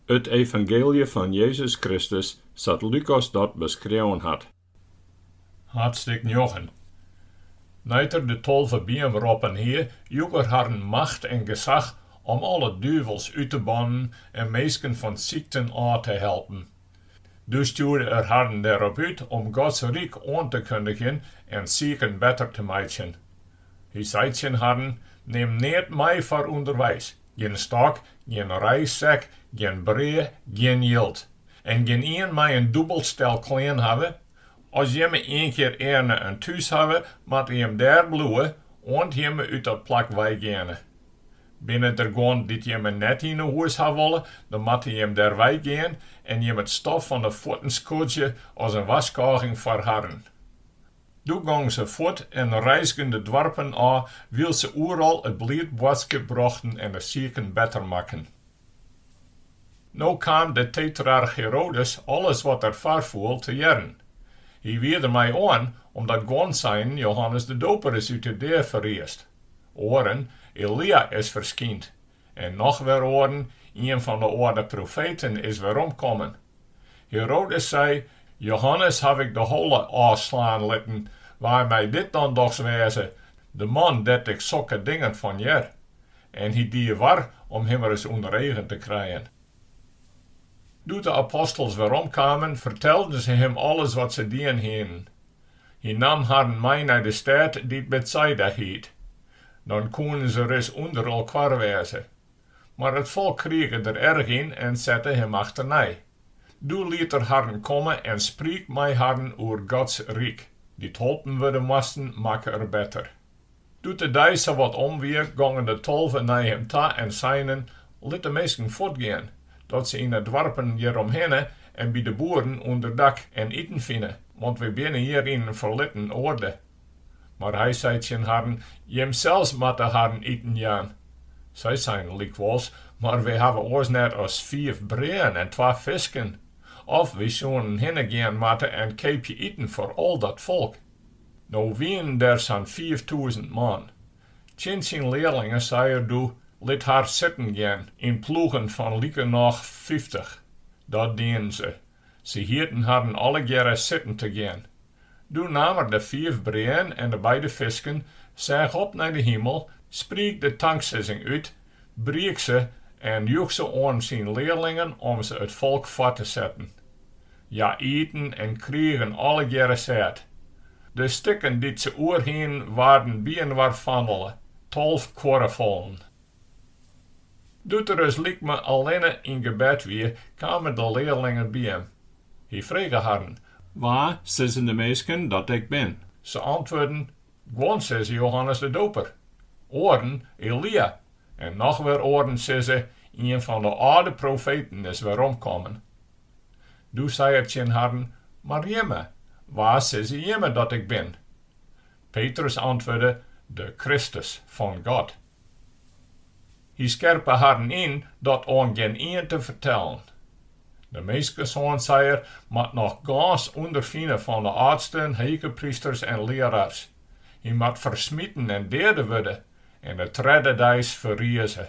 It evangeelje fan Jezus Kristus sa't Lukas dat beskreaun hat. Haadstik njoggen. Nei't er de 12 by him roppen hie, joech er harren macht en gesach om alle duvels út te bannen en minsken fan sykten ôf te helpen. Doe stjoerde er harren derop út om Gods ryk oan te kundigjen en siken better te meitsjen. Hy sei tsjin harren, Nim neat mei foar ûnderweis, gjin stôk, gjin reissek, gjin brea, gjin jild. En gjinien mei in dûbeld stel klean hawwe. As jimme ienkear earne in thús hawwe, moatte jim dêr bliuwe, oant jimme út dat plak weigeane. Binne der guon dy't jimme net yn 'e hûs ha wolle, dan moatte jim dêr weigean en jim it stof fan 'e fuotten skodzje as in warskôging foar harren. Doe gongen se fuort en reizgen de doarpen ôf, wylst se oeral it bliid boadskip brochten en de siken better makken. No kaam de tetrarch Herodes alles wat der foarfoel te hearren. Hy wie der mei oan, omdat guon seinen, Johannes de Doper is út de dea ferriisd. Oaren, Elia is ferskynd. En noch wer oaren, ien fan de âlde profeten is weromkommen. Herodes sei, Johannes haw ik de holle ôfslaan litten, wa mei dit dan dochs wêze, de man dêr't ik sokke dingen fan hear? En hy die war om him ris ûnder eagen te krijen. Doe't de apostels weromkamen, fertelden se him alles wat se dien hienen. Hy naam harren mei nei de stêd dy't Betsaida hiet. Dan koenen se ris ûnder elkoar wêze. Mar it folk krige der erch yn en sette him achternei. Doe liet er harren komme en spriek mei harren oer Gods ryk. Dy't holpen wurde moasten, makke er better. Doe't de dei sawat om wie, gongen de 12 nei him ta en seinen, Lit de minsken fuortgean, dat se yn 'e doarpen hjiromhinne en by de boeren ûnderdak en iten fine, want wy binne hjir yn in ferlitten oarde. Mar hy sei tsjin harren, Jimsels moatte harren iten jaan. Sy seinen lykwols, Mar wy hawwe oars net as fiif breaën en twa fisken. Of wy soenen hinnegean moatte en keapje iten foar al dat folk. No wienen der sa'n 5000 man. Tsjin syn learlingen sei er doe, Lit har sitten gean yn ploegen fan likernôch 50. Dat dienen se. Se hieten harren allegearre sitten te gean. Doe naam er de fiif breaën en de beide fisken, seach op nei de himel, spriek de tanksizzing út, briek se en joech se oan syn learlingen om se it folk foar te setten. Hja ieten en krigen allegearre sêd. De stikken dy't se oer hienen waarden byinoar fannele, 12 kuorrefollen. Doe't er ris lykme allinne yn gebed wie, kamen de learlingen by him. Hy frege harren. Wa sizze de minsken dat ik bin? Se antwurden, Guon sizze Johannes de Doper, oaren Elia en noch wer oaren sizze, ien fan de âlde profeten is weromkommen. Doe sei er tsjin harren, Mar jimme, wa sizze jimme dat ik bin? Petrus antwurde, De Kristus fan God. Hy skerpe harren yn dat oan gjinien te fertellen. De Minskesoan, sei er, moat noch gâns ûnderfine fan de âldsten, hegeprysters en learaars. Hy moat fersmiten en deade wurde en de tredde deis ferrize.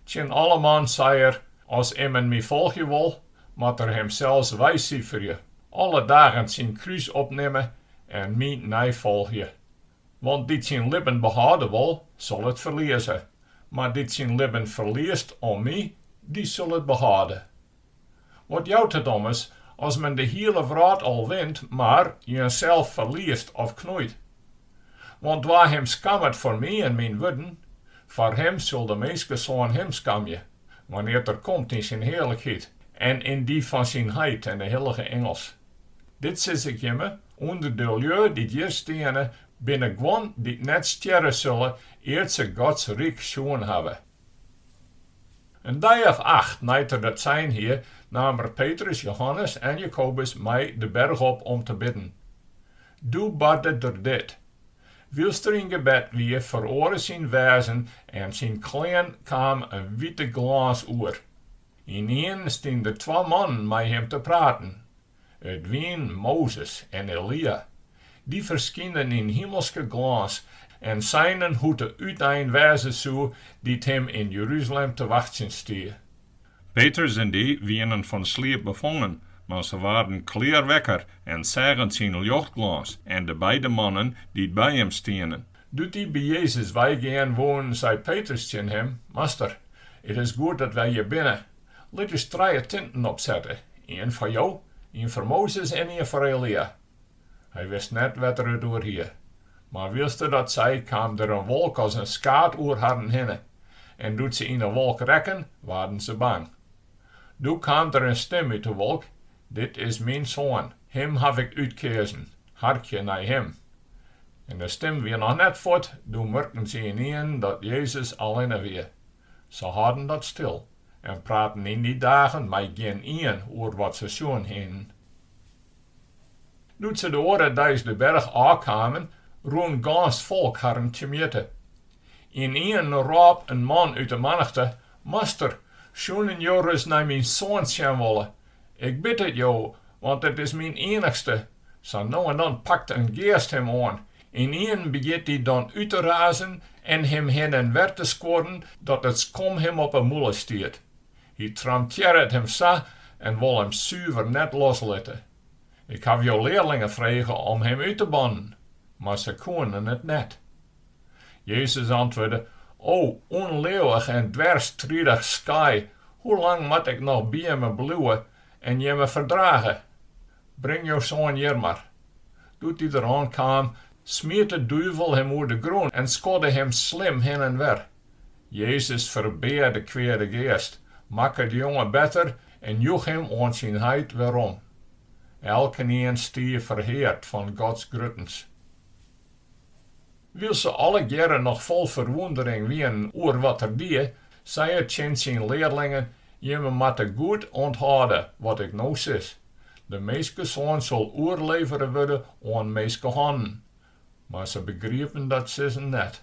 Tsjin alleman sei er, As immen my folgje wol, moat er himsels weisiferje, alle dagen syn krús opnimme en my neifolgje. Want dy't syn libben behâlde wol, sil it ferlieze, mar dy't syn libben ferliest om my, dy sil it behâlde. Wat jout it ommers, as men de hiele wrâld al wint, mar jinsels ferliest of knoeit? Want wa him skammet foar my en myn wurden, foar him sil de Minskesoan him skamje, wannear't er komt yn syn hearlikheid en yn dy fan syn Heit en de hillige ingels. Dit sis ik jimme, ûnder de lju dy't hjir steane, binne guon dy't net stjerre sille ear't se Gods ryk sjoen hawwe. In dei of acht nei't er dat sein hie, naam er Petrus, Johannes en Jakobus mei de berch op om te bidden. Doe barde der dit, Wylst er yn gebed wie, feroare syn wêzen en syn klean kaam in wite glâns oer. Ynienen stienen der twa mannen mei him te praten. It wienen Mozes en Elia. Dy ferskynden yn himelske glâns en seinen hoe't de útein wêze soe dy't him yn Jeruzalem te wachtsjen stie. Petrus-en-dy wienen fan sliep befongen, mar se waarden klear wekker en seagen syn ljochtglâns en de beide mannen dy't by him stienen. Doe't dy by Jezus weigean woenen, sei Petrus tsjin him, Master, it is goed dat wy hjir binne. Lit ús trije tinten opsette, ien foar Jo, ien foar Mozes en ien foar Elia. Hy wist net wêr't er it oer hie. Mar wylst er dat sei, kaam der in wolk as in skaad oer harren hinne, en doe't se yn 'e wolk rekken, waarden se bang. Doe kaam der in stim út 'e wolk, Dit is myn Soan, him haw ik útkeazen, harkje nei him. En de stim wie noch net fuort, doe murken se ynienen dat Jezus allinne wie. Se hâlden dat stil en praten yn dy dagen mei gjinien oer wat se sjoen hienen. Doe't se de oare deis de berch ôfkamen, rûn gâns folk harren temjitte. Ynienen rôp in man út 'e mannichte, Master, soenen jo ris nei myn soan sjen wolle? Ik bid it jo, want it is myn iennichste. Sa no en dan pakt in geast him oan. Ynienen begjint dy dan út te razen en him hinne en wer te skuorren, dat it skom him op 'e mûle stiet. Hy tramtearret him sa en wol him suver net loslitte. Ik haw jo learlingen frege om him út te bannen, mar se koenen it net. Jezus antwurde, O ûnleauwich en dwersstridich skaai, hoe lang moat ik noch by jimme bliuwe en jimme ferdrage? Bring jo soan hjir mar. Doe't dy deroan kaam, smiet de duvel him oer de grûn en skodde him slim hin en wer. Jezus ferbea de kweade geast, makke de jonge better en joech him oan syn heit werom. Elkenien stie ferheard fan Gods gruttens. Wylst se allegearre noch fol ferwûndering wienen oer wat er die, sei er tsjin syn learlingen, Jimme moatte goed ûnthâlde wat ik no sis, De Minskesoan sil oerlevere wurde oan minskehannen. Mar se begriepen dat sizzen net.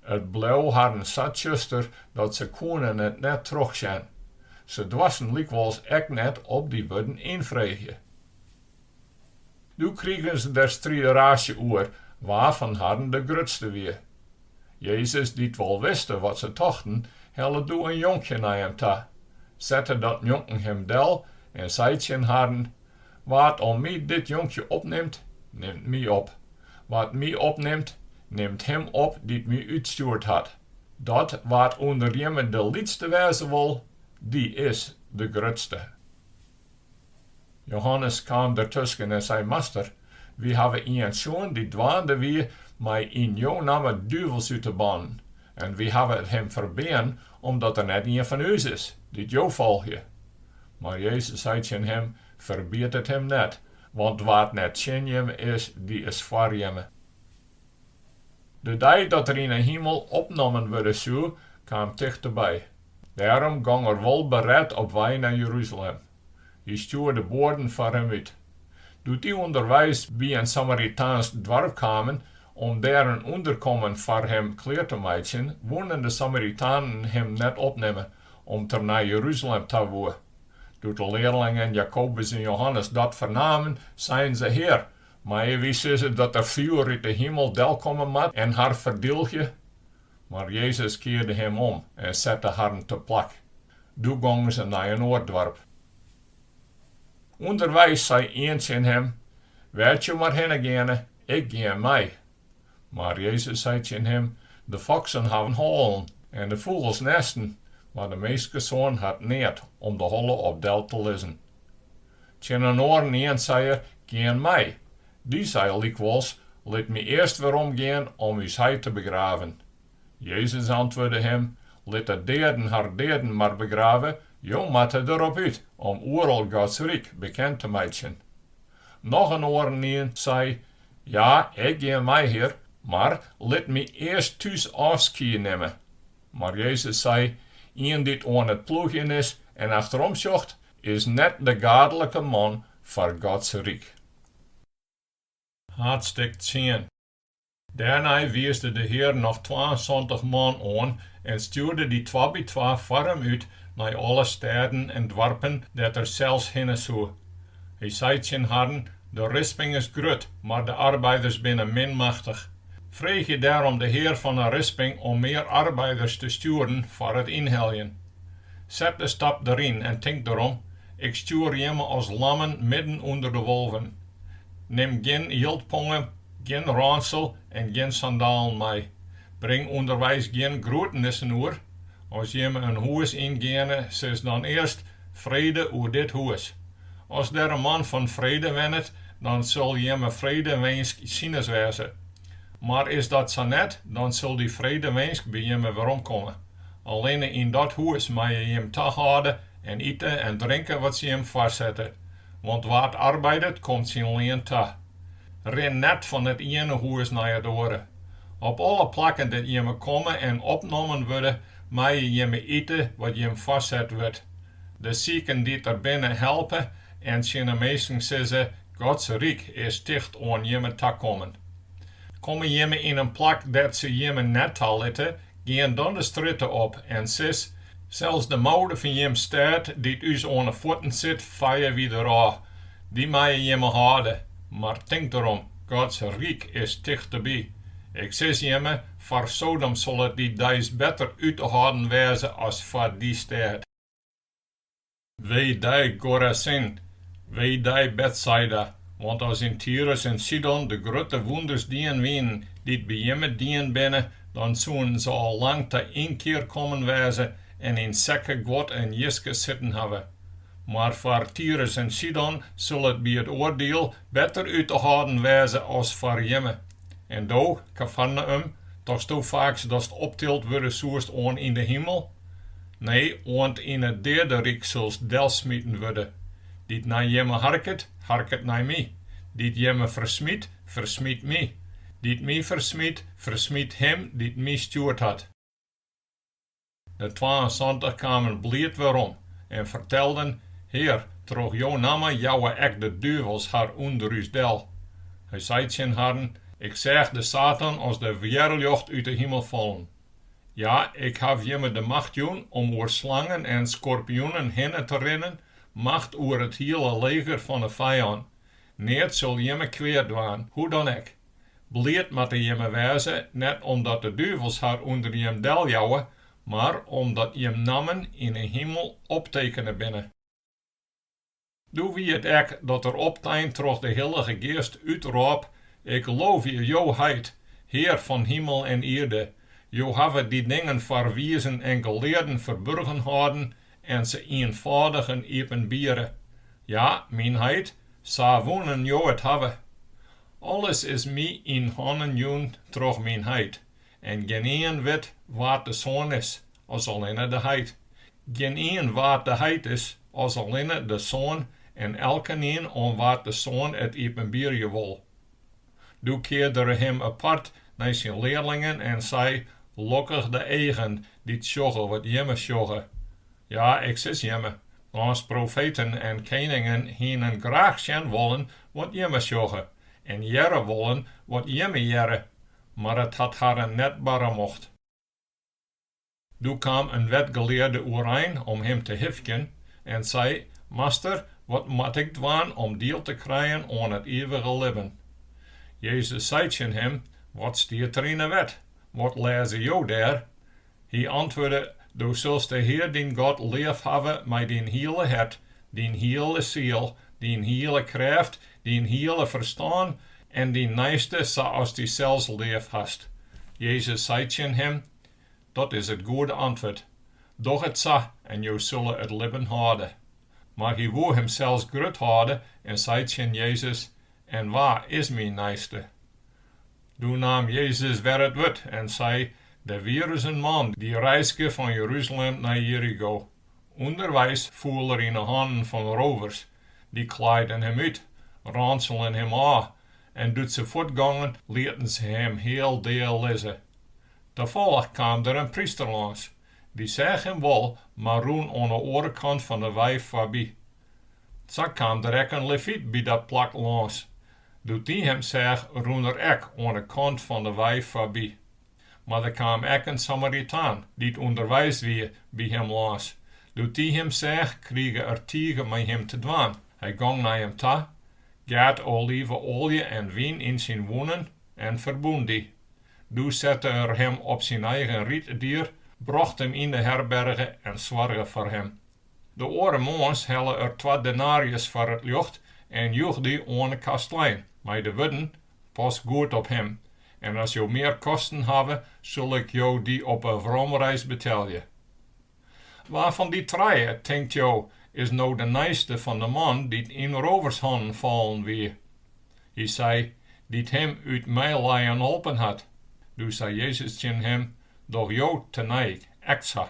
It bleau harren sa tsjuster dat se koenen it net trochsjen. Se doarsten lykwols ek net op dy wurden ynfreegje. Doe krigen se der strideraasje oer wa fan harren de grutste wie. Jezus, dy't wol wiste wat se tochten, helle doe in jonkje nei him ta, sette dat njonken him del en sei tsjin harren, Wa't om my dit jonkje opnimt, nimt my op. Wa't my opnimt, nimt him op dy't my útstjoerd hat. Dat wa't ûnder jimme de lytste wêze wol, dy is de grutste. Johannes kaam dertusken en sei, Master, wy hawwe ien sjoen dy't dwaande wie mei yn jo namme duvels út te bannen, en wy hawwe it him ferbean, omdat er net ien fan ús is, dy't jo folgje. Mar Jezus sei tsjin him, Ferbied it him net, want wa't net tsjin jimme is, dy is foar jimme. De dei dat er yn 'e himel opnommen wurde soe, kaam tichteby. Dêrom gong er wol beret op wei nei Jeruzalem. Hy stjoerde boaden foar him út. Doe't dy ûnderweis by in Samaritaansk doarp kamen om dêr in ûnderkommen foar him klear te meitsjen, woenen de Samaritanen him net opnimme, om't er nei Jeruzalem ta woe. Doe't de learlingen Jakobus en Johannes dat fernamen, seinen se, Hear, meie wy sizze dat der fjoer út de himel delkomme moat en har ferdylgje? Mar Jezus kearde him om en sette harren te plak. Doe gongen se nei in oar doarp. Underweis sei ien tsjin him, Wêr't jo mar hinne geane, ik gean mei. Mar Jezus sei tsjin him, De foksen hawwe hoalen en de fûgels nêsten, mar de Minskesoan hat neat om de holle op del te lizzen. Tsjin in oaren ien sei er, Gean mei. Dy sei lykwols, Lit my earst weromgean om ús heit te begraven. Jezus antwurde him, Lit de deaden har deaden mar begrave, jo moatte derop út om oeral Gods ryk bekend te meitsjen. Noch in oaren ien sei, Ja, ik gean mei, Hear, mar lit my earst thús ôfskie nimme. Mar Jezus sei, Ien dy't oan it ploegjen is en achterom sjocht, is net de gaadlike man foar Gods ryk. Haadstik tsien. Dêrnei wiisde de Hear noch 72 man oan en stjoerde dy twa by twa foar him út nei alle stêden en doarpen dêr't er sels hinne soe. Hy sei tsjin harren, De risping is grut, mar de arbeiders binne minmachtich. Freegje dêrom de Hear fan 'e risping om mear arbeiders te stjoeren foar it ynheljen. Set de stap deryn en tink derom, Ik stjoer jimme as lammen midden ûnder de wolven. Nim gjin jildponge, gjin rânsel en gjin sandalen mei. Bring ûnderweis gjin groetenissen oer. As jimme in hûs yngeane, sis dan earst, Frede oer dit hûs. As der in man fan frede wennet, dan sil jimme fredewinsk sines wêze. Mar is dat sa net, dan sil dy fredewinsk by jimme weromkomme. Allinne yn dat hûs meie jim tahâlde en ite en drinke wat se jim foarsette, want wa't arbeidet komt syn lean ta. Rin net fan it iene hûs nei it oare. Op alle plakken dêr't jimme komme en opnommen wurde, meie jimme ite wat jim foarset wurdt. De siken dy't der binne helpe en tsjin 'e minsken sizze, Gods ryk is ticht oan jimme takommen. Komme jimme yn in plak dêr't se jimme net talitte, gean dan de strjitte op en sis, Sels de moude fan jim stêd dy't ús oan 'e fuotten sit, feie wy derôf. Dy meie jimme hâlde. Mar tink derom, Gods ryk is tichteby. Ik sis jimme, foar Sodom sil it dy deis better út te hâlden wêze as foar dy stêd. Wee dy, Gorazin! Wee dy, Betsaida! Want as yn Tyrus en Sidon de grutte wûnders dien wienen dy't by jimme dien binne, dan soenen se al lang ta ynkear kommen wêze en yn sekkeguod en jiske sitten hawwe. Mar foar Tyrus en Sidon sil it by it oardiel better út te hâlden wêze as foar jimme. En do, Kafarnaüm, tochtsto faaks datst optild wurde soest oan yn de himel? Nee, oant yn it deaderyk silst delsmiten wurde. Dy't nei jimme harket, harket nei my. Dy't jimme fersmyt, fersmyt my. Dy't my fersmyt, fersmyt him dy't my stjoerd hat. De 72 kamen bliid werom en fertelden, Hear, troch jo namme jouwe ek de duvels har ûnder ús del. Hy sei tsjin harren, Ik seach de satan as de wjerljocht út 'e himel fallen. Ja, ik haw jimme de macht jûn om oer slangen en skorpioenen hinne te rinnen, macht oer it hiele leger fan 'e fijân. Neat sil jimme kwea dwaan, hoe dan ek. Bliid moatte jimme wêze, net omdat de duvels har ûnder jim deljouwe, mar omdat jim nammen yn 'e himel optekene binne. Doe wie it ek dat er optein troch de Hillige Geast útrôp, Ik loovje Jo, Heit, Hear fan himel en ierde, Jo hawwe dy dingen foar wizen en gelearden ferburgen hâlden en se ienfâldigen iepenbiere. Ja, myn Heit, sa woenen Jo it hawwe. Alles is my yn hannen jûn troch myn Heit, en gjinien wit wa't de Soan is, as allinne de Heit. Gjinien wa't de Heit is, as allinne de Soan en elkenien oan wa't de Soan it iepenbierje wol. Doe kearde er him apart nei syn learlingen en sei, Lokkich de eagen dy't sjogge wat jimme sjogge. Ja, ik sis jimme, gâns profeten en keningen hienen graach sjen wollen wat jimme sjogge, en hearre wollen wat jimme hearre, mar it hat harren net barre mocht. Doe kaam in wetgelearde oerein om him te hifkjen en sei, Master, wat moat ik dwaan om diel te krijen oan it ivige libben? Jezus sei tsjin him, Wat stiet der yn 'e wet? Wat lêze jo dêr? Hy antwurde, Do silst de Hear dyn God leafhawwe mei dyn hiele hert, dyn hiele siel, dyn hiele krêft, dyn hiele ferstân en dyn neiste sa as dysels leafhast. Jezus sei tsjin him, Dat is it goede antwurd. Doch it sa en jo sille it libben hâlde. Mar hy woe himsels grut hâlde en sei tsjin Jezus, En wa is myn neiste? Doe naam Jezus wer it wurd en sei, Der wie ris in man dy reizge fan Jeruzalem nei Jericho. Underweis foel er yn 'e hannen fan rovers. Dy klaaiden him út, rânselen him ôf en doe't se fuortgongen, lieten se him heal dea lizze. Tafallich kaam der in pryster lâns. Dy seach him wol, mar rûn oan 'e oare kant fan 'e wei foarby. Sa kaam der ek in levyt by dat plak lâns. Doe't dy him seach, rûn er ek oan 'e kant fan 'e wei foarby. Mar der kaam ek in Samaritaan, dy't ûnderweis wie, by him lâns. Doe't dy him seach, krige er tige mei him te dwaan. Hy gong nei him ta, geat olive-oalje en wyn yn syn wûnen en ferbûn dy. Doe sette er him op syn eigen ryddier. brocht him yn de herberge en soarge foar him. De oare moarns helle er twa denaarjes foar it ljocht en joech dy oan 'e kastlein, mei de wurden, Pas goed op him, en as jo mear kosten hawwe, sil ik jo dy op 'e weromreis betelje. Wa fan dy trije, tinkt jo, is no de neiste fan de man dy't yn rovershannen fallen wie? Hy sei, Dy't him út meilijen holpen hat. Doe sei Jezus tsjin him, Doch jo tenei ek sa.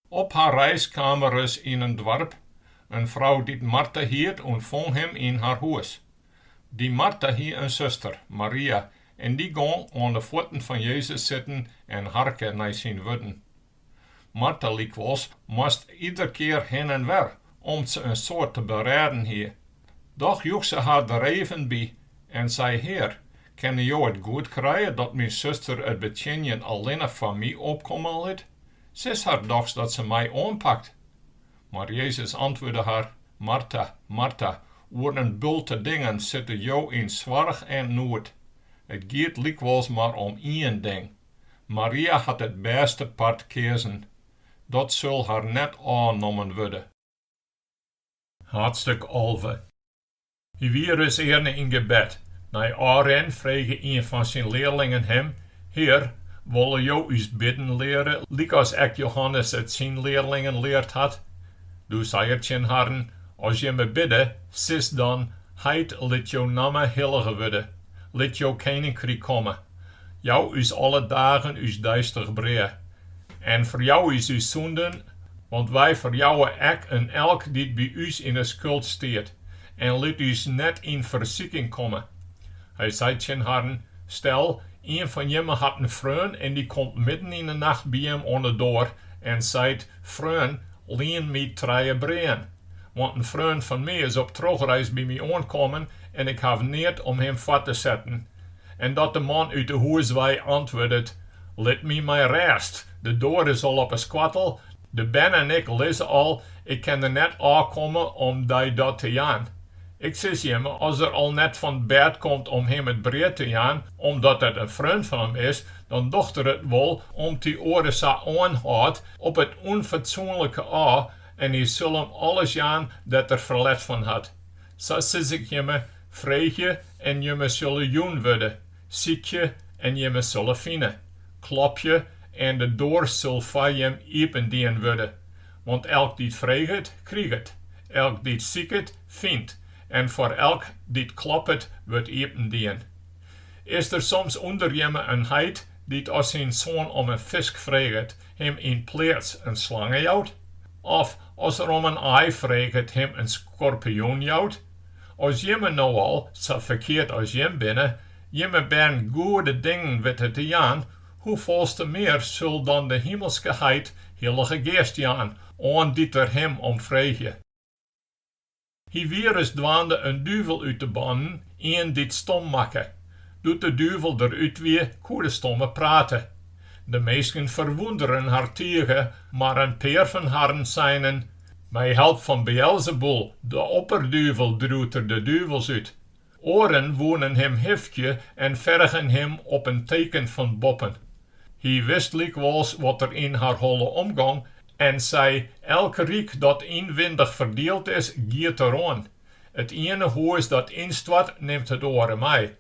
Op har reis kaam er ris yn in doarp. In frou dy't Marta hiet ûntfong him yn har hûs. Dy Marta hie in suster, Maria, en dy gong oan de fuotten fan Jezus sitten en harke nei syn wurden. Marta lykwols moast iderkear hin en wer, om't se in soad te berêden hie. Doch joech se har der even by en sei, Hear, kinne jo it goed krije dat myn suster it betsjinjen allinne foar my opkomme lit? Sis har dochs dat se mei oanpakt. Mar Jezus antwurde har, Marta, Marta, oer in bulte dingen sitte jo yn soarch en noed. It giet lykwols mar om ien ding. Maria hat it bêste part keazen. Dat sil har net ôfnommen wurde. Haadstik 11. Hy wie ris earne yn gebed. Nei ôfrin frege ien fan syn learlingen him, Hear, wolle Jo ús bidden leare, lykas ek Johannes it syn learlingen leard hat? Doe sei er tsjin harren, As jimme bidde, sis dan, Heit, lit jo namme hillige wurde. Lit jo keninkryk komme. Jou ús alle dagen ús deistich brea. En ferjou ús ús sûnden, want wy ferjouwe ek in elk dy't by ús yn 'e skuld stiet. En lit ús net yn fersiking komme. Hy sei tsjin harren, Stel, ien fan jimme hat in freon en dy komt midden yn 'e nacht by jim oan 'e doar en seit, Freon, lien my trije breaën. Want in freon fan my is op trochreis by my oankommen en ik haw neat om him foar te setten. En dat de man út 'e hûs wei antwurdet, Lit my mei rêst, de doar is al op 'e skoattel, de bern en ik lizze al, ik kin der net ôfkomme om dy dat te jaan. Ik sis jimme, as er al net fan 't bêd komt om him it brea te jaan, omdat it in freon fan him is, dan docht er it wol om't dy oare sa oanhâldt op it ûnfatsoenlike ôf en hy sil him alles jaan dêr't er ferlet fan hat. Sa sis ik jimme, freegje en jimme sille jûn wurde, Sykje en jimme sille fine, klopje en de doar sil foar jim iependien wurde. Want elk dy't freget, kriget, elk dy't siket, fynt, en foar elk dy't kloppet, wurdt iependien. Is der soms ûnder jimme in heit dy't as syn soan om in fisk freget, him yn pleats in slange jout? Of as er om in aai freget, him in skorpioen jout? As jimme no al, sa ferkeard as jim binne, jimme bern goede dingen witte te jaan, hoefolste mear sil dan de himelske Heit Hillige Geast jaan oan dy't der Him om freegje? Hy wie ris dwaande in duvel út te bannen, ien dy't stom makke. Doe't de duvel der út wie, koe de stomme prate. De minsken ferwûnderen har tige, mar in pear fan harren seinen, Mei help fan Beëlzebûl, de opperduvel, driuwt er de duvels út. Oaren woenen him hifkje en fergen him op in teken fan boppen. Hy wist lykwols wat der yn har holle omgong en sei, Elk ryk dat ynwindich ferdield is, giet deroan. It iene hûs dat ynstoart, nimt it oare mei.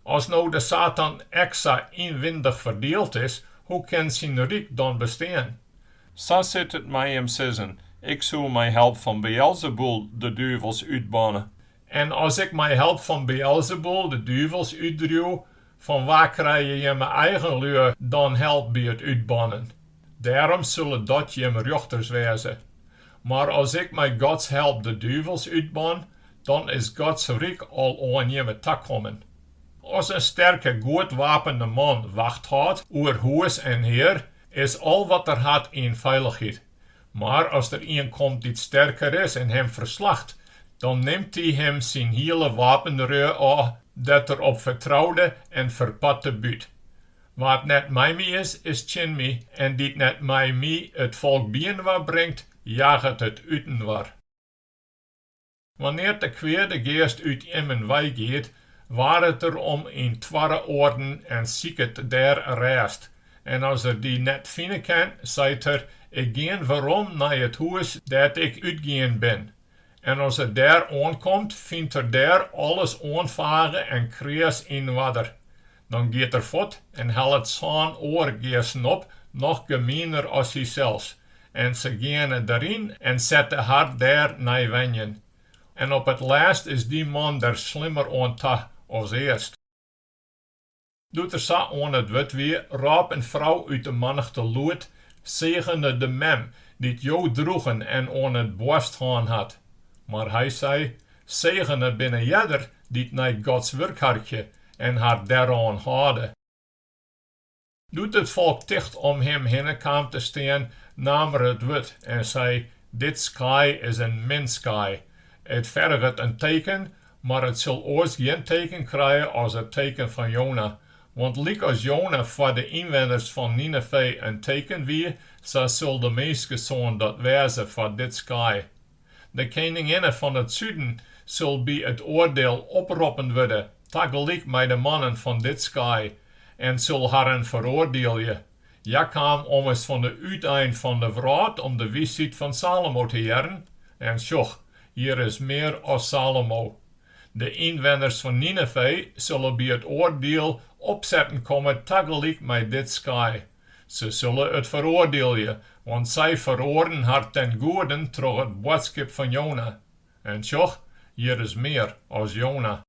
As no de Satan ek sa ynwindich ferdield is, hoe kin syn ryk dan bestean? Sa sit it mei jim sizzen, Ik soe mei help fan Beëlzebûl de duvels útbanne. En as ik mei help fan Beëlzebûl de duvels útdriuw, fan wa krije jimme eigen lju dan help by it útbannen? Dêrom sille dat jim rjochters wêze. Mar as ik mei Gods help de duvels útban, dan is Gods ryk al oan jimme takommen. As in sterke, goed wapene man wacht hâldt oer hûs en hear, is al wat er hat yn feilichheid. Mar as der ien komt dy't sterker is en him ferslacht, dan nimt dy him syn hiele wapenreau ôf dêr't er op fertroude en ferpart de bút. Wa't net mei my is, is tsjin my, en dy't net mei my it folk byinoar bringt, jaget it útinoar. Wannear't de kweade geast út immen weigiet, waret er om yn toarre oarden en siket dêr rêst. En as er dy net fine kin, seit er, Ik gean werom nei it hûs dêr't ik útgien bin. En as er dêr oankomt, fynt er dêr alles oanfage en kreas yn oarder. Dan giet er fuort en hellet sân oare geasten op, noch gemiener as hysels, en se geane deryn en sette har dêr nei wenjen. En op it lêst is dy man der slimmer oan ta as earst. Doe't er sa oan it wurd wie, rôp in frou út de mannichte lûd, Segene de mem, dy't jo droegen en oan it boarst hân hat. Mar hy sei, Segene binne earder dy't nei Gods wurd harkje en har dêroan hâlde. Doe't it folk ticht om him hinne kaam te stean, naam er it wurd en sei, Dit skaai is in min skaai. It ferget in teken, mar it sil oars gjin teken krije as it teken fan Jona. Want lykas Jona foar de ynwenners fan Ninevé in teken wie, sa sil de Minskesoan dat wêze foar dit skaai. De keninginne fan it suden sil by it oardiel oproppen wurde tagelyk mei de mannen fan dit skaai en sil harren feroardielje. Hja kaam ommers fan de útein fan de wrâld om de wysheid fan Salomo te hearren, en sjoch, hjir is mear as Salomo. De ynwenners fan Ninevé sille by it oardiel opsetten komme tagelyk mei dit skaai. Se sille it feroardielje, want sy feroaren har ten goeden troch it boadskip fan Jona. En sjoch, hjir is mear as Jona.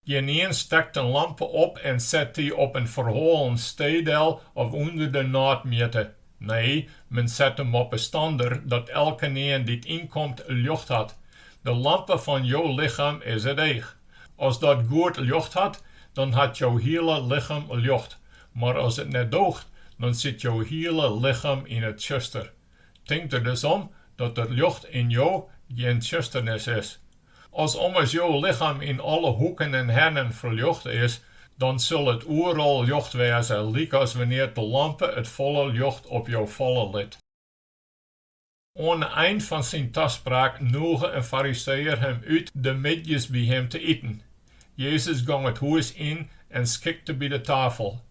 Gjinien stekt in lampe op en set dy op in ferhoalen stee del of ûnder de nôtmjitte. Nee, men set him op 'e stander, dat elkenien dy't ynkomt ljocht hat. De lampe fan jo lichem is it each. As dat goed ljocht hat, dan hat jo hiele lichem ljocht, mar as it net doocht, dan sit jo hiele lichem yn it tsjuster. Tink der dus om dat it ljocht yn jo gjin tsjusternis is. As ommers jo lichem yn alle hoeken en hernen ferljochte is, dan sil it oeral ljocht wêze, lykas wannear't de lampe it folle ljocht op jo falle lit. Oan 'e ein fan syn taspraak noege in Fariseeër him út de middeis by him te iten. Jezus gong it hûs yn en skikte by de tafel.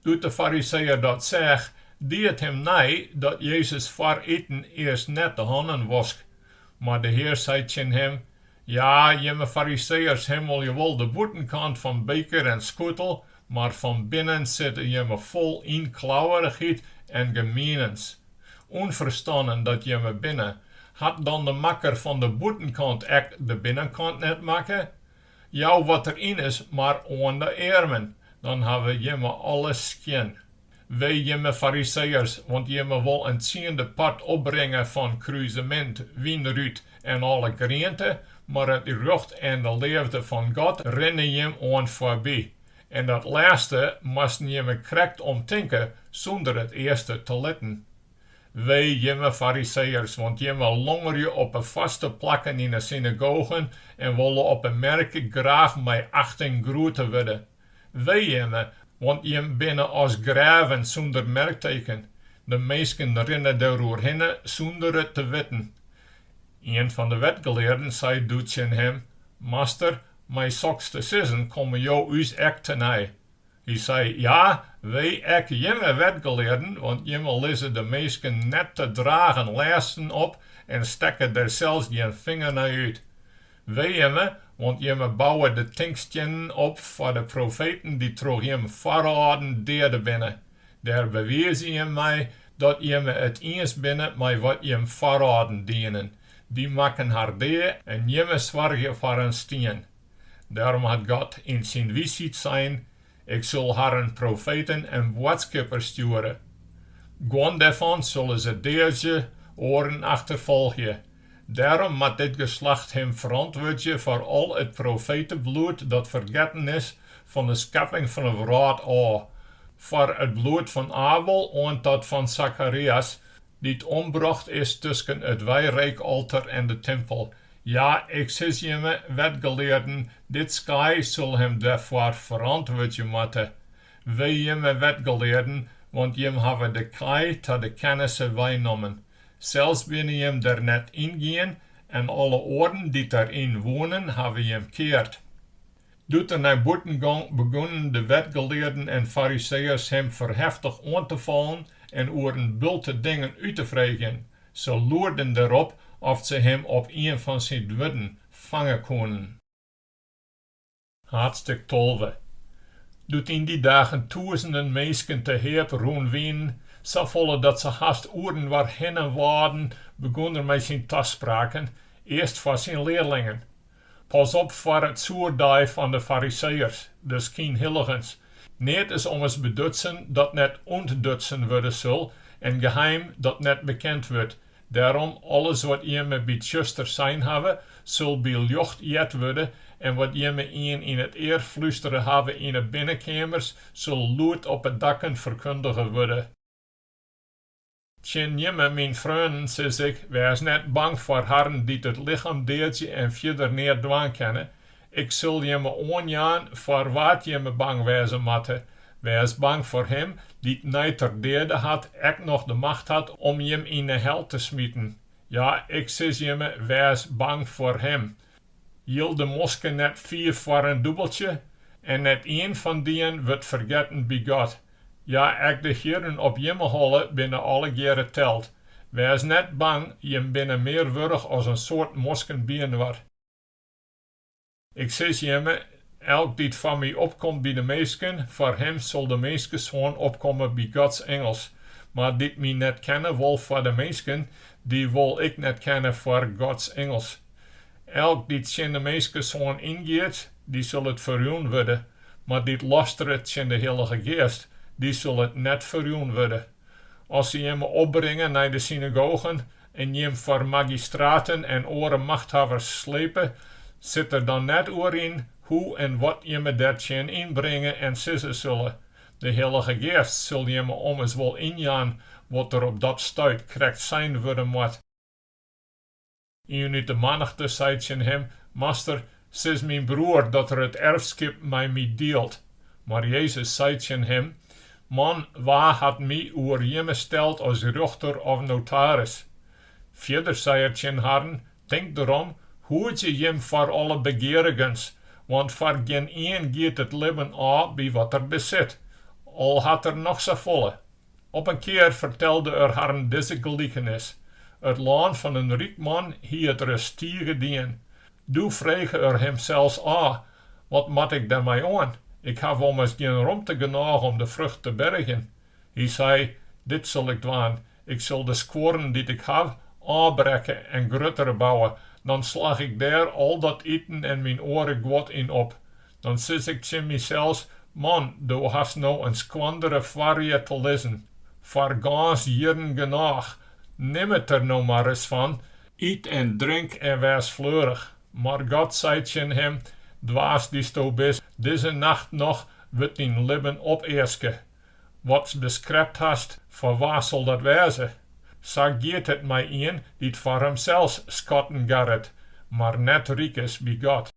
Doe't de Fariseeër dat seach, die it him nei dat Jezus foar iten earst net de hannen wosk. Mar de Hear sei tsjin him, Ja, jimme Fariseeërs himmelje wol de bûtenkant fan beker en skûtel, mar fan binnen sitte jimme fol ynklauwerichheid en gemienens. Ûnferstannen dat jimme binne, hat dan de makker fan de bûtenkant ek de binnenkant net makke? Jou wat der yn is mar oan de earmen, dan hawwe jimme alles skjin. Wee jimme Fariseeërs, want jimme wol in tsiende part opbringe fan kruzemint, wynrút en alle griente, mar it rjocht en de leafde fan God rinne jim oan foarby. En dat lêste moasten jimme krekt om tinke sûnder it earste te litten. Wee jimme Fariseeërs, want jimme longerje op 'e foarste plakken yn 'e synagogen en wolle op 'e merk graach mei achting groete wurde. Wee jimme, want jim binne as grêven sûnder merkteken, de minsken rinne deroerhinne sûnder it te witten. Ien fan de wetgelearden sei doe tsjin him, Master, mei soks te sizzen komme jo ús ek tenei. Hy sei, Ja, wee ek jimme wetgelearden, want jimme lizze de minsken net te dragen lêsten op en stekke der sels gjin finger nei út. Wee jimme, want jimme bouwe de tinkstiennen op foar de profeten dy't troch jim foarâlden deade binne. Dêr bewize jim mei dat jimme it iens binne mei wat jim foarâlden dienen. Dy makken har dea en jimme soargje foar in stien. Dêrom hat God yn syn wysheid sein, Ik sil harren profeten en boadskippers stjoere. Guon dêrfan sille se deadzje, oaren achterfolgje. Dêrom moat dit geslacht him ferantwurdzje foar al it profetebloed dat fergetten is fan de skepping fan 'e wrâld ôf, foar it bloed fan Abel oant dat fan Sakarias, dy't ombrocht is tusken it wijreekalter en de timpel. Ja, ik sis jimme, wetgelearden, dit skaai sil him dêrfoar ferantwurdzje moatte. Wee jimme wetgelearden, want jim hawwe de kaai ta de kennisse weinommen. Sels binne jim der net yn gien en alle oaren dy't der yn woenen hawwe jim keard. Doe't er nei bûten gong, begûnen de wetgelearden en Fariseeërs him ferheftich oan te fallen en oer in bulte dingen út te freegjen. Se loerden derop oft se him op ien fan syn wurden fange koenen. Haadstik 12. Doe't yn dy dagen tûzenen minsken te heap rûn wienen, safolle dat se hast oerinoar hinne wâden, begûn er mei syn taspraken, earst foar syn learlingen. Pas op foar it soerdaai fan de Fariseeërs, de skynhilligens. Neat is ommers bedutsen dat net ûntdutsen wurde sil en geheim dat net bekend wurdt. Dêrom, alles wat jimme by tsjuster sein hawwe, sil by ljocht heard wurde en wat jimme ien yn it ear flústere hawwe yn 'e binnenkeamers, sil lûd op 'e dakken ferkundige wurde. Tsjin jimme, myn freonen, sis ik, wês net bang foar harren dy't it lichem deadzje en fierder neat dwaan kinne. Ik sil jimme oanjaan foar wa't jimme bang wêze moatte. Wês bang foar him dy't nei't er deade hat ek noch de macht hat om jim yn 'e hel te smiten. Ja, ik sis jimme, wês bang foar him. Jilde mosken net fiif foar in dûbeltsje? En net ien fan dyen wurdt fergetten by God. Ja, ek de hierren op jimme holle binne allegearre teld. Wês net bang, jim binne mear wurdich as in soad mosken byinoar. Ik sis jimme, elk dy't foar my opkomt by de minsken, foar him sil de Minskesoan opkomme by Gods ingels. Mar dy't my net kenne wol foar de minsken, dy wol ik net kenne foar Gods ingels. Elk dy't tsjin de Minskesoan yngiet, dy sil it ferjûn wurde, mar dy't lasteret tsjin de Hillige Geast, dy sil it net ferjûn wurde. As se jimme opbringe nei de synagogen en jim foar magistraten en oare machthawwers slepe, sit der dan net oer yn hoe en wat jimme der tsjin ynbringe en sizze sille. De Hillige Geast sil jimme ommers wol ynjaan wat der op dat stuit krekt sein wurde moat. Ien út de mannichte sei tsjin him, Master, sis myn broer dat er it erfskip mei my dielt. Mar Jezus sei tsjin him, Man, wa hat my oer jimme steld as rjochter of notaris? Fierder sei er tsjin harren, Tink derom, hoedzje jim foar alle begearigens, want foar gjinien giet it libben ôf by wat er besit, al hat er noch safolle. Op in kear fertelde er harren dizze gelikenis, It lân fan in ryk man hie it ris tige dien. Doe frege er himsels ôf, Wat moat ik dermei oan? Ik haw ommers gjin romte genôch om de frucht te bergjen. Hy sei, Dit sil ik dwaan, ik sil de skuorren dy't ik haw, ôfbrekke en gruttere bouwe, dan slach ik dêr al dat iten en myn oare guod yn op. Dan sis ik tsjin mysels, Man, do hast no in skoandere foarried te lizzen, foar gâns jierren genôch, nim it der no mar ris fan, yt en drink en wês fleurich. Mar God sei tsjin him, Dwaas dysto bist, dizze nacht noch wurdt dyn libben opeaske. Watst beskrept hast, foar wa sil dat wêze? Sa giet it mei ien dy't foar himsels skatten garret, mar net ryk is by God.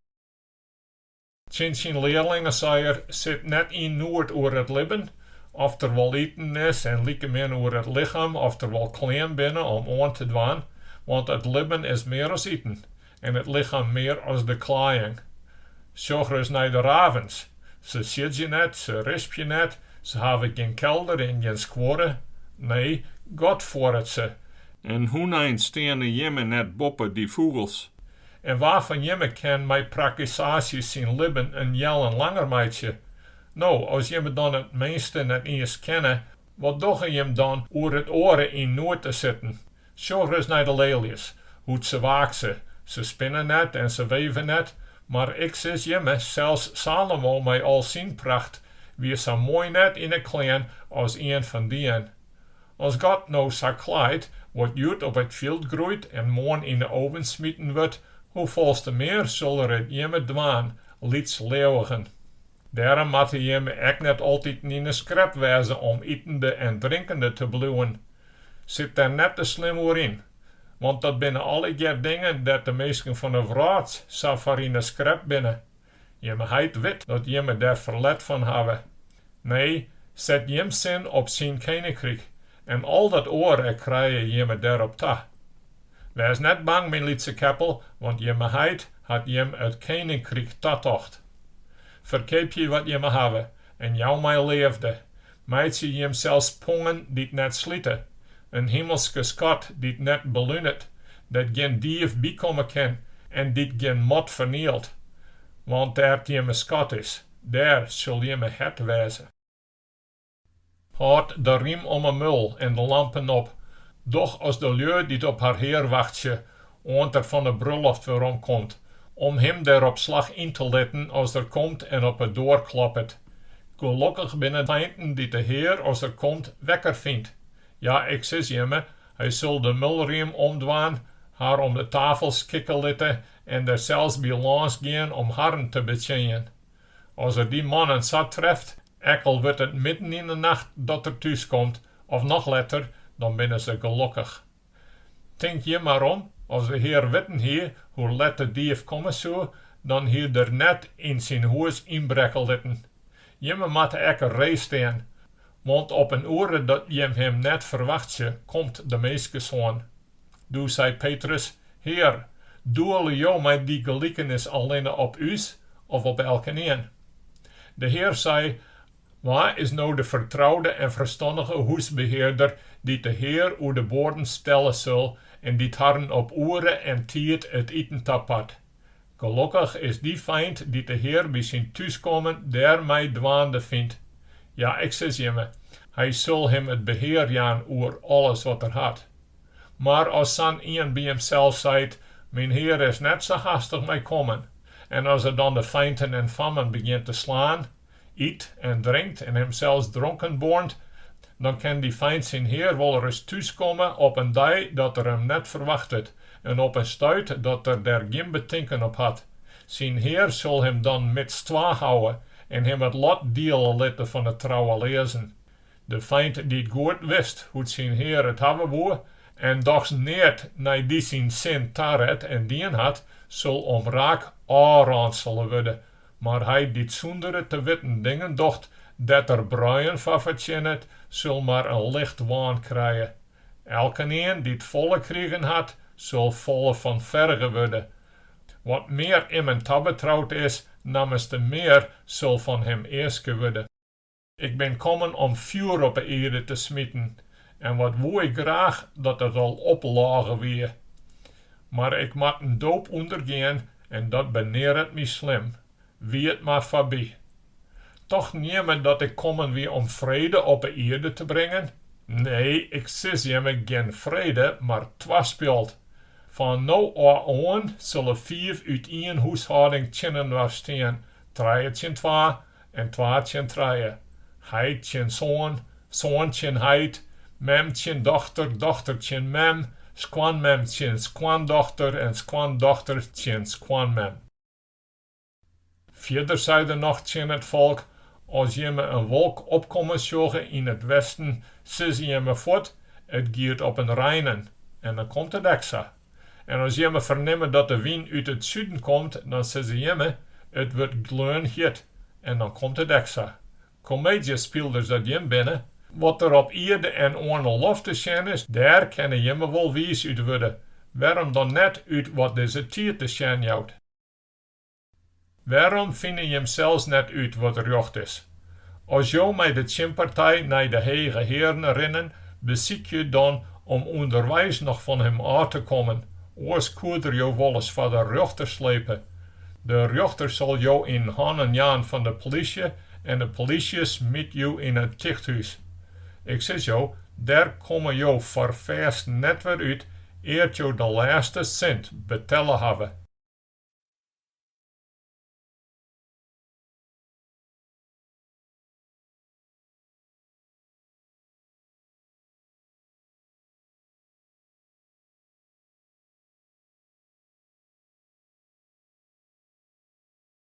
Tsjin syn learlingen sei er, Sit net yn noed oer it libben, oft der wol iten is, en likemin oer it lichem, oft der wol klean binne om oan te dwaan, want it libben is mear as iten, en it lichem mear as de klaaiïng. Sjoch ris nei de ravens, se siedzje net, se rispje net, se hawwe gjin kelder en gjin skuorre, nee, God fuorret se. En hoenein steane jimme net boppe dy fûgels? En wa fan jimme kin mei prakkesaasje syn libben in jellen langer meitsje? No, as jimme dan it minste net iens kinne, wat dogge jim dan oer it oare yn noed te sitten? Sjoch ris nei de leeljes, hoe't se waakse, se spinne net en se weve net, mar ik sis jimme, sels Salomo mei al syn pracht wie sa moai net yn 'e klean as ien fan dyen. As God no sa klaait, wat hjoed op it fjild groeit en moarn yn 'e oven smiten wurdt, hoefolste mear sil Er it jimme dwaan, lytsleauwigen. Dêrom moatte jimme ek net altiten yn 'e skrep wêze om itende en drinkende te bliuwen. Sit dêr net te slim oer yn, want dat binne allegear dingen dêr't de minsken fan 'e wrâld sa foar yn 'e skrep binne. Jimme heit wit dat jimme dêr ferlet fan hawwe. Nee, set jim sin op syn keninkryk, en al dat oare krije jimme dêrop ta. Wês net bang, myn lytse keppel, want jimme heit hat jim it keninkryk tatocht. Ferkeapje wat jimme hawwe en jou mei leafde. Meitsje jimsels pongen dy't net slite, in himelske skat dy't net belunet, dêr't gjin dief bykomme kin en dy't gjin mot fernielt. Want dêr't jimme skat is, dêr sil jimme hert wêze. Hâld de rym om 'e mul en de lampen op. Doch as de lju dy't op har hear wachtsje, oant er fan 'e brulloft weromkomt, om him der op slach yn te litten as er komt en op 'e doar kloppet. Gelokkich binne de feinten dy't de hear, as er komt, wekker fynt. Ja, ik sis jimme, hy sil de mulriem omdwaan, har om de tafel skikke litte en der sels by lâns gean om harren te betsjinjen. As er dy mannen sa treft, ek al wurdt it midden yn 'e nacht dat er thús komt, of noch letter, dan binne se gelokkich. Tink hjir mar om, as de hear witten hie hoe let de dief komme soe, dan hie er net yn syn hûs ynbrekke litten. Jimme moatte ek ree stean, want op in oere dat jim him net ferwachtsje, komt de Minskesoan. Doe sei Petrus, Hear, doele Jo mei dy gelikenis allinne op ús of op elkenien? De Hear sei, Wa is no de fertroude en ferstannige hûsbehearder dy't de hear oer de boaden stelle sil en dy't harren op oere en tiid it iten tapart? Gelokkich is dy feint dy't de hear by syn thúskommen dêrmei dwaande fynt. Ja, ik sis jimme, hy sil him it behear jaan oer alles wat er hat. Mar as sa'n ien by himsels seit, Myn hear is net sa hastich mei kommen, en as er dan de feinten en fammen begjint te slaan, yt en drinkt en himsels dronken boarnt, dan kin dy feint syn hear wolris thúskomme op in dei dat er him net ferwachtet en op in stuit dat er der gjin betinken op hat. Syn hear sil him dan midstwa houwe en him it lot diele litte fan 'e trouweleazen. De feint dy't goed wist hoe't syn hear it hawwe woe en dochs neat nei dy syn sin taret en dien hat, sil omraak ôfrânsele wurde, mar hy dy't sûnder it te witten dingen docht dêr't er bruien foar fertsjinnet, sil mar in licht waan krije. Elkenien dy't folle krigen hat, sil folle fan ferge wurde. Wat mear immen tabetroud is, nammenste mear sil fan him easke wurde. Ik bin kommen om fjoer op 'e ierde te smiten en wat woe ik graach dat it al oplôge wie. Mar ik moat in doop ûndergean en dat benearet my slim. Wie it mar foarby. Tochten jimme dat ik kommen wie om frede op 'e ierde te bringen? Nee, ik sis jimme, gjin frede, mar twaspjalt. Fan no ôf oan sille fiif út ien húshâlding tsjininoar stean, trije tsjin twa en twa tsjin trije, heit tsjin soan, soan tsjin heit, mem tsjin dochter, dochter tsjin mem, skoanmem tsjin skoandochter en skoandochter tsjin skoanmem. Fierder sei er noch tsjin it folk, As jimme in wolk opkommen sjogge yn it westen, sizze jimme fuort, It giet op 'en reinen, en dan komt it ek sa. En as jimme fernimme dat de wyn út it suden komt, dan sizze jimme, It wurdt gleon hjit, en dan komt it ek sa. Komeedzjespylers dat jim binne, wat der op ierde en oan 'e loft te sjen is, dêr kinne jimme wol wiis út wurde, wêrom dan net út wat dizze tiid te sjen jout? Wêrom fine jim sels net út wat rjocht is? As jo mei de tsjinpartij nei de hege hearen rinnen, besykje dan om ûnderweis noch fan him ôf te kommen, oars koe er jo wolris foar de rjochter slepe. De rjochter sil jo yn hannen jaan fan de polysje en de polysje smyt jo yn it tichthús. Ik sis jo, dêr komme jo foarfêst net wer út ear't jo de lêste sint betelle hawwe.